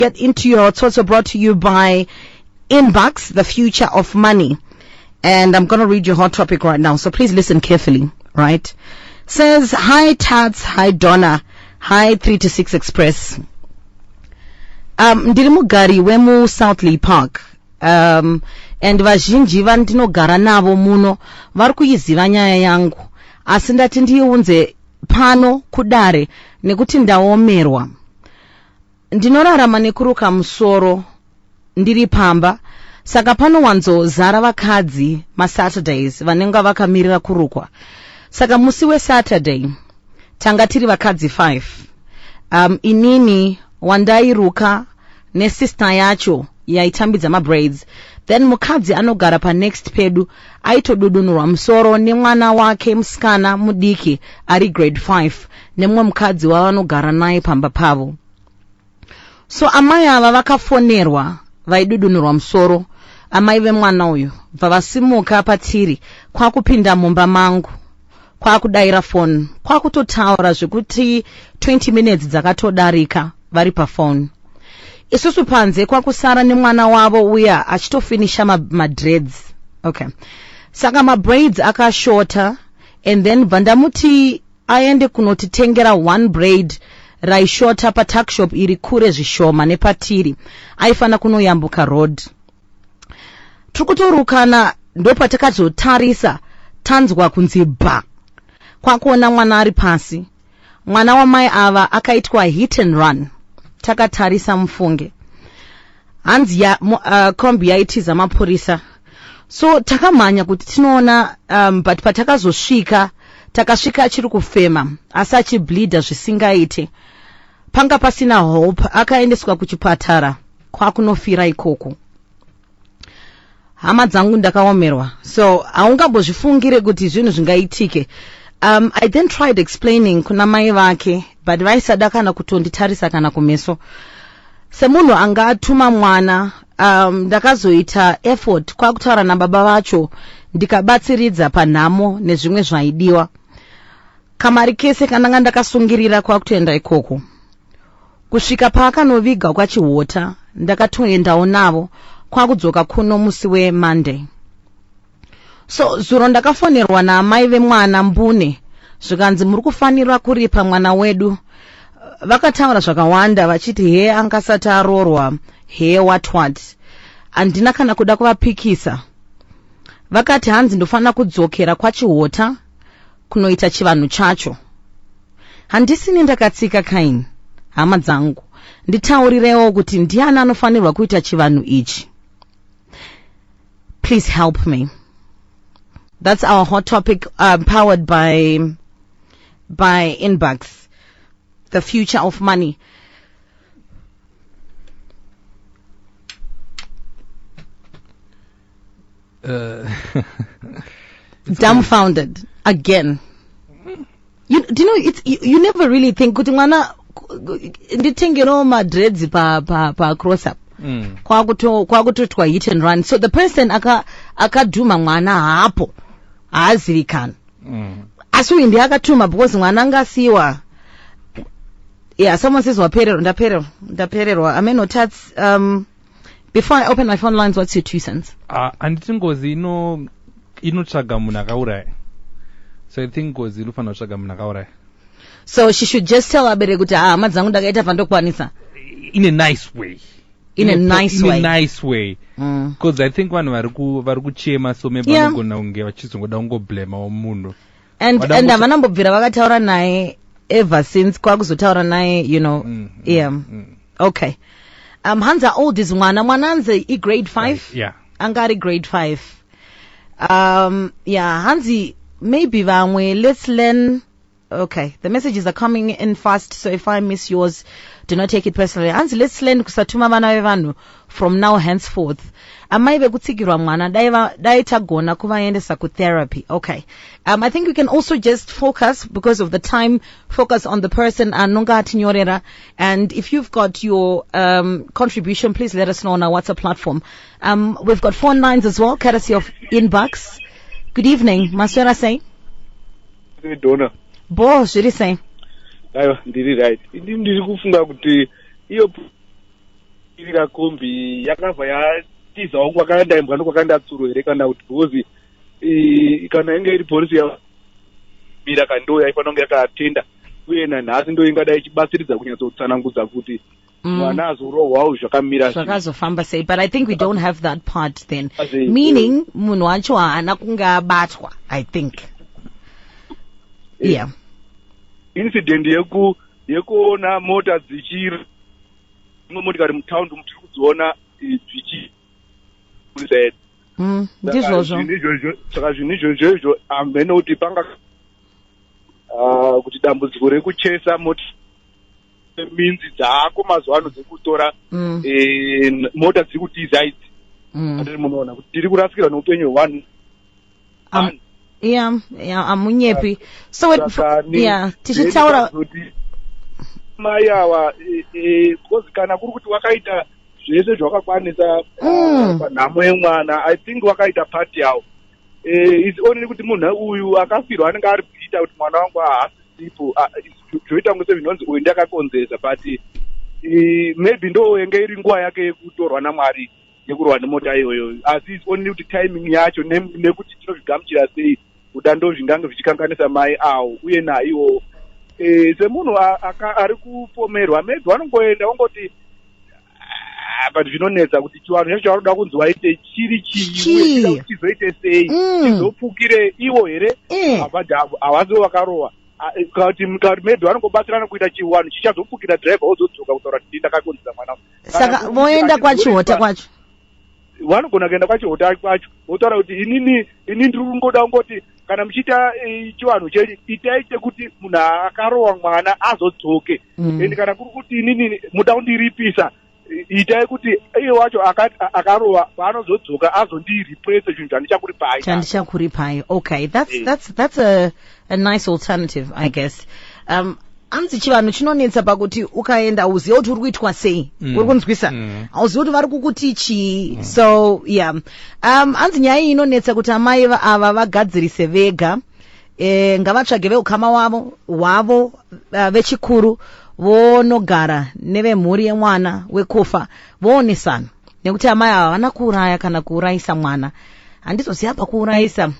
Get into your Hotspots brought to you by InnBucks, the future of money. And I'm going to read your hot topic right now, so please listen carefully, right? Says, hi Tats, hi Donna, hi 3 to 6 Express. Ndiri mugari wemu Southlea Park. And vazhinji vandinogara navo muno vari kuiziva nyaya yangu, asi ndati ndiiunze pano kudare nekuti ndaomerwa. Ndinorarama nekuruka musoro ndiri pamba, saka panowanzozara vakadzi maSaturdays vanenge vakamirira kurukwa. Saka musi weSaturday tanga tiri vakadzi 5, inini wandairuka nesister yacho yaitambidza mabraids, then mukadzi anogara panext pedu aitodudunurwa musoro nemwana wake musikana mudiki ari grade 5 nemumwe mukadzi wavanogara naye pamba pavo. So amai ava vakafonerwa vaidudunurwa musoro, amai vemwana uyu, bva vasimuka patiri kwakupinda mumba mangu kwakudayira foni, kwakutotaura zvekuti 20 minutes dzakatodarika vari pafoni. Isusu panze kwakusara nemwana wavo uya achitofinisha madreads. Okay, saka mabraids akashota, and then bva ndamuti aende kunotitengera one braid raishota patuckshop iri kure zvishoma nepatiri, aifanira kunoyambuka road. Tiri kutorukana ndopatakazotarisa tanzwa kunzi bha, kwakuona mwana ari pasi. Mwana wamai ava akaitwa hit and run takatarisa. Mufunge hanzi ya, kombi yaitiza mapurisa, so takamhanya kuti tinoona, but patakazosvika takasvika achiri kufema asi achibleedha zvisingaite. Panga pasina hope, akaendeswa kuchipatara kwakunofira ikoko. Hama dzangu, ndakaomerwa. So haungambozvifungire kuti zvinhu zvingaitike. I then tried explaining kuna mai vake, but vaisada kana kutonditarisa kana kumeso semunhu anga atuma mwana. Ndakazoita effort kwakutaura nababa vacho, ndikabatsiridza panhamo nezvimwe zvaidiwa. Kamari kese kandanga ndakasungirira kwakutoenda ikoko. Kusvika paakanoviga kwaChihota ndakatoendawo navo, kwakudzoka kuno musi weMonday. So zuro ndakafonerwa naamai vemwana mbune, zvikanzi muri kufanira kuripa mwana wedu. Vakataura zvakawanda vachiti he angasati aroorwa, he what what. Handina kana kuda kuvapikisa. Vakati hanzi ndofanira kudzokera kwaChihota kunoita chivanhu chacho. Handisini ndakatsika kaini. Hama dzangu, nditaurirewo kuti ndiani anofanirwa kuita chivanhu ichi? Please help me. That's our hot topic, powered by InnBucks, the future of money. Dumbfounded again. You do you know, you never really think kuti mwana nditengerewo madreads pa cross up, kwakutotwa hit and run. So the person akadhuma mwana haapo, haazivikani, asi uyu ndiye akatuma because mwana angasiyiwa. Yeah, someone says wapererwa. Ndapererwa, ndapererwa. I mean, Tats, before I open my phone lines, what's your 2 cents? Ah, handiti ngozi ino inotsvaga munhu akauraya? So I think ngozi inofanira kutsvaga munhu akauraya. So she should just tell abereki kuti, "Ah, hama dzangu, ndakaita pandokwanisa." In a nice way. In a nice in way. A nice way, because I think vanhu vari kuchema, so maybe vanogona kunge vachizongoda kungoblemawo munhu. And havanambobvira vakataura naye ever since kwakuzotaura naye. Yeah. Okay, hanzi how old is mwana? Mwana anzi igrade 5. Anga ari grade 5. Yeah, hanzi maybe vamwe, let's learn. Okay, the messages are coming in fast, so if I miss yours, do not take it personally. Hanzi let's learn kusatuma vana vevanhu from now henceforth. Amai vekutsikirwa mwana, dai tagona kuvaendesa kutherapy. Okay, I think we can also just focus, because of the time, focus on the person anonga atinyorera, and if you've got your contribution, please let us know on our WhatsApp platform. We've got phone lines as well, courtesy of InnBucks. Good evening, maswera sei? Dona. Bo, zviri sei? Aiwa, ndiri right. Ini ndiri kufunga kuti iyo Irira kombi yakabva yatizawo kwakaenda imbwa ndokwakaenda tsuro here, kana kuti because kana inge iri polisi yamira ka, ndo yaifanira kunge yakatenda, uye nanhasi ndo ingadai ichibatsiridza kunyatsotsanangudza kuti mwana azorohwawo zvakamira sei. Zvakazofamba sei? But I think we don't have that part then. Asi- Meaning munhu wacho haana kunge abatwa, I think. Yeah. Incident yekuona mota dzichiri imwe motikari mutaundi tiri kudziona dzichi Ndizvozvo. Saka zvinhu izvozvo izvo hamene kuti panga kuti dambudziko rekuchesa mota, minzi dzaako mazuva ano dzekutora mota dziri kutiza idzi. Atiri munoona kuti tiri kurasikirwa neupenyu hwevanhu. Yeah, amunyepi. So it, Saka yeah, tichitaura kuti mai ava because kana kuri kuti wakaita zvese zvawakakwanisa panhamo yemwana, I think wakaita part yawo. It's only kuti munhu uyu akafirwa anenge ari kuita kuti mwana wangu haasisipo. Ah, zvoita kunge sezvinonzi uyu ndakakonzeresa, but maybe ndo yenge iri nguva yake yekutorwa naMwari, yekurwa nemota iyoyo. Asi it's only kuti timing yacho nekuti tinozvigamuchira sei kuda ndo zvingange zvichikanganisa mai awo uye naiwo semunhu ari kupomerwa. Maybe vanongoenda vongoti, "Ah," but zvinonetsa kuti chivanhu chacho chavari kunzi waite chiri chii uye Chii? chida kuti chizoite sei? Chizopfukire ivo here? But havasivo vakarohwa. Ah, kana kuti maybe vanongobatsirana kuita chivanhu chichazopfukira dhiraivha, wozodzoka kutaura kuti ndakakonzesa mwana. Kana Saka kuti voenda kwaChihota achizoripa- kwacho. Vanogona kuenda kwaChihota kwacho, votaura kuti inini ini ndiri kungoda kungoti kana muchiita chivanhu chenyu, itai chekuti munhu akarohwa mwana azodzoke. And kana kuri kuti inini muda kundiripisa, itai kuti iye wacho akarohwa paanozodzoka azondireplace chinhu chandichakuripai. Chandichakuripai. Okay, that's that's a nice alternative, I guess. Anzi chivanhu chinonetsa pakuti ukaenda uzive kuti uri kuitwa sei. Uri kunzwisa? Mm. Hauzivi kuti vari kukuti chii. So yeah, anzi nyaya iyi inonetsa kuti amai ava vagadzirise vega. Ngavatsvage veukama wavo hwavo vechikuru, vonogara nevemhuri yemwana wekufa, voonesana, nekuti amai ava havana kuuraya kana kuurayisa mwana. Handizoziva pakuurayisa.